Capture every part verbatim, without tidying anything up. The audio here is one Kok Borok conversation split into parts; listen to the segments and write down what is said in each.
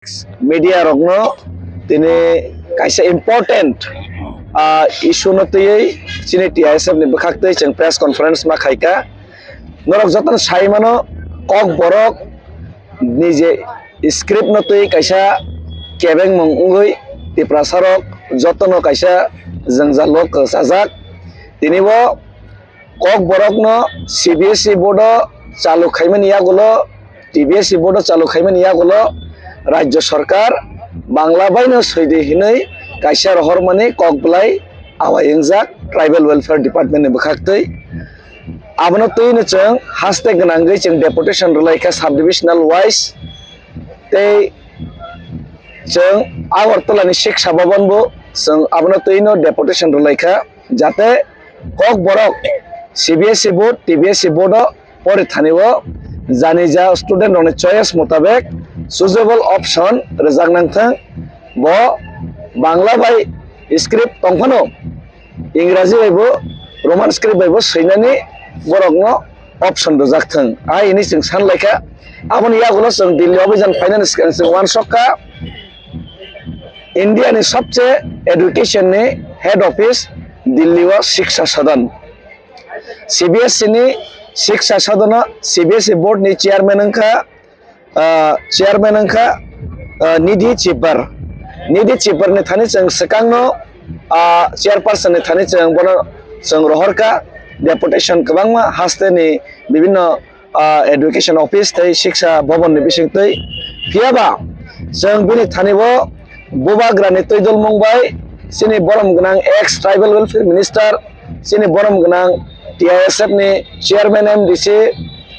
media rokno tini kaisa important, ah, issue no twiwi chini T I S F ni bwkhak twi chwng press conference ma khaika. Norok jotono sai mano, Kokborok ni je script no twi kaisa kebengmung wngwi Tiprasa rok jotono kaisa jwngjal o kwchajak. Tini bo Kokborokno C B S E board o chalu khaimani yagulo, T B S E board o chalu khaimani yagulo Rajya Sarkar Bangla baino swidi hinwi kaisa rohormani kok bwlai awai wngjak Tribal Welfare Department ni bwkhak twi. Abono twino chwng haste gwnangwi chwng deputation rwlaikha sub-divisional wise, tei chwng Agartala ni Shiksha Bhavan bo chwng abono twino deputation rwlaikha, jate Kokborok C B S E board, T B S E board o pori thani o jani ja student rokni choice mutabek suitable option rwjak nang thang. Bo Bangla bai script tong phano Ingraji bai bo, Roman script bai bo swinani borokno option rwjak thang. A hini chwng san laikha. Aboni yagulo chwng Delhi obijan phainani swkang chwng uansukha India ni sobse education ni head office Delhi o Shiksha Sadan. C B S E ni Shiksha Sadan o C B S E board ni chairman wngkha, ah, chairman wngkha, ah, Nidhi Chibbar. Nidhi Chibbar ni thani chwng swkangno, ah, chairperson ni thani chwng bono chwng rohorkha, deputation kwbangma haste ni bibinno, ah, education office tei Shiksha Bhavan ni bisingtwi. Phiyaba chwng bini thani bo Bubagrani twi dulmung bai chini borom gwnang ex tribal welfare minister, chini borom gwnang T I S F ni chairman M D C,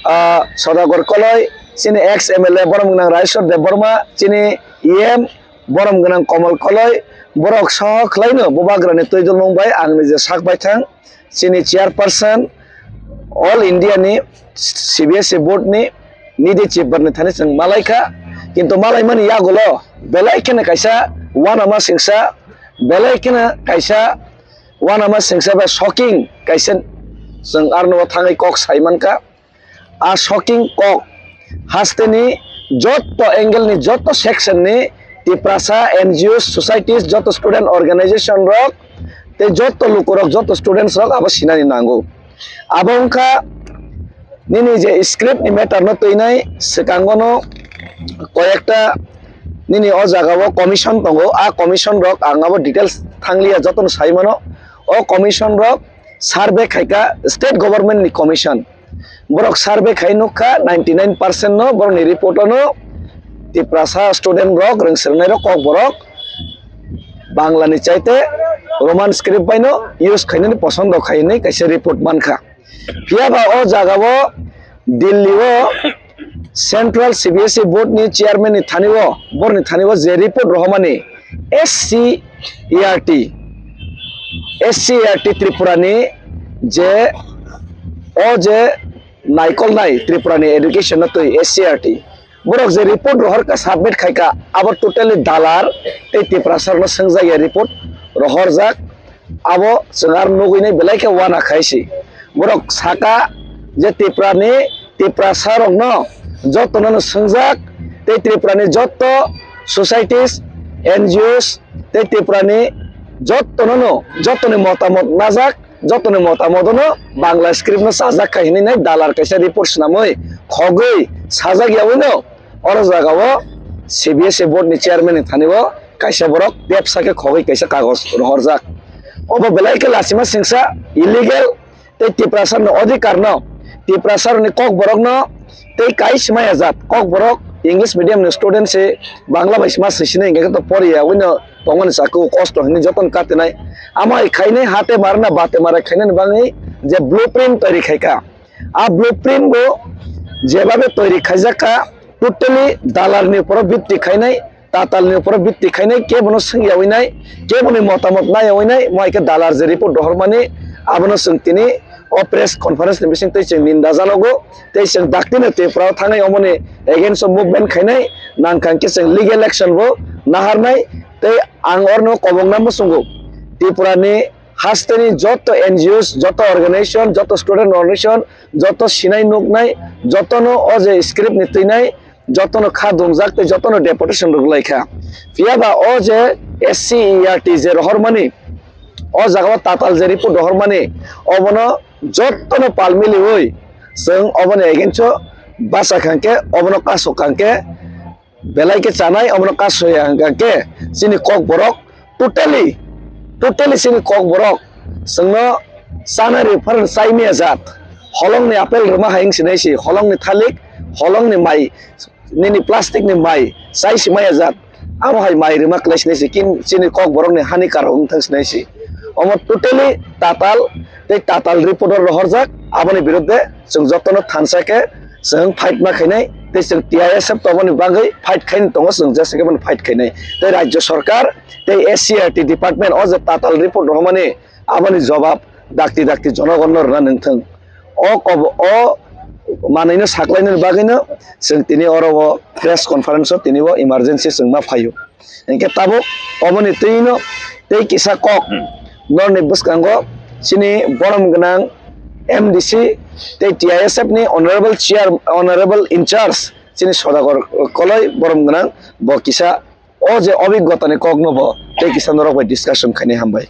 ah, Sodagar Koloi, chini ex M L A borom gwnang Raiswar Debbarma, chini E M borom gwnang Komal Koloi, borok soho khwlaino Bubagrani twi dulmung bai ang nije sak baithang. Chini chairperson All India ni C B S E board ni Nidhi Chibbar ni thani chwng malaikha, kintu malaimani yagulo belai kheno kaisa uanama singsa, belai kheno kaisa uanama singsa ba shocking kaisa chwng arno thangwi kok sai mankha. A shocking kok hasteni jotto angle ni, jotto section ni Tiprasa N G Os, societies, jotto student organization rok tei jotto lukurok, jotto students rok abo sinani nango. Abo wngkha nini je script ni matter no twinai, swkango no koyekta nini o jaga o commission tongo, a commission rok ang abo details thangliya, jotono sai mano. O commission rok survey khaika state government ni commission. Borok survey khai nukha ninety nine percent no borokni report ono Tiprasa student rok, rwng swrwngnai rok, Kokborok Bangla ni chaite Roman script bai no use khainani posondo khai hinwi kaisa report mankha. Phiyaba o jaga o Delhi o Central C B S E board ni chairman ni thani o, borni thani o je report rohormani S C E R T, S C E R T Tripura ni je o je naikolnai Tripura ni education no twi S C E R T. Borok je report rohorkha, submit khaika, abo totally dalar tei Tiprasa rokno swngjak ya report rohorjak. Abo chwng aro nugwi nai belai khe uana khai si. Borok saka je Tripura ni Tiprasa rokno jotono no swngjak tei Tripura ni jotto societies, N G Os tei Tripura ni jotono no, jotoni motamot najak, jotoni motamot no Bangla script no chajak kha hinwi nai dalar kaisa report swnamwi khogwi sajak yaui no oro jaga o C B S E board ni chairman ni thani o kaisa borok bebsa khe khogwi kaisa kagoj rohorjak. Obo belai khe lachima singsa, illegal tei Tiprasa ni odhikar no, Tiprasa ni Kokborok no tei kai sima ya jat Kokborok English medium ni student se Bangla bai sima swi sini hingke to pori ya, wino tongmani chakhu kosto hinwi jotono katinai. Amai khainai hate marna bate mara khainani bagwi je blueprint toiri khaika. A blueprint bo jebabe toiri khaijak kha, totally dalar ni uporo bitti khainai, tatal ni uporo bitti khainai, kebono swngyawi nai, keboni motamot nayawi nai, mo hai khe dalar je report rohormani, abono chwng tini o press conference ni bisingtwi chwng ninda janogo, tei chwng daktino Tripura o thangwi omoni against o movement khainai, nangkha hwnkhe chwng legal action bo naharnai, tei ang orno kobokna muchungo Tripura ni hasteni joto N G Os, joto organization, joto student organization, joto sinai nuknai, jotono o je script ni twinai, jotono kha dungjak tei jotono deputation rwgwlai kha. Phiya ba o je S C E R T je rohormani, o jaga o tatal je report rohormani, obono jotono pal miliui chwng oboni against o bachak hwnkhe, obono kasok hwnkhe, belai khe chanai, obono kasoya hwnkhe chini Kokborok totally, totally chini Kokborok chwngno chanai rwphano chai maya jat, holongni apple rwma hai wng sinai si, holongni thalik, holongni mai, nini plastic ni mai chai si maya jat, amo hai mai rwma klai sinai si, kin chini Kokborokni hani karo wng thang sinai si. Omo totally tatal tei tatal report o rohorjak, aboni biruddhe chwng jotono thansa khe chwng fight ma khainai, tei chwng T I S F tongmani bagwi fight khaini tongo, chwng jesa khe bono fight khainai. Tei Rajya Sarkar tei S C E R T department o je tatal report rohormani, aboni jobab dakti dakti jonogonno rwna nangthwng. O kobo-, o manwino saklainani bagwino chwng tini oro o press conference o tini o emergency chwng ma phaio. Hinkhe tabuk oboni twino tei kisa kok norni bwskango chini borom gwnang M D C tei T I S F ni honorable chair, honorable in charge chini Sodagar Koloi borom gwnang, bo kisa o je obigotani kokno bo tei kisa norok bai discussion khainai. Hambai.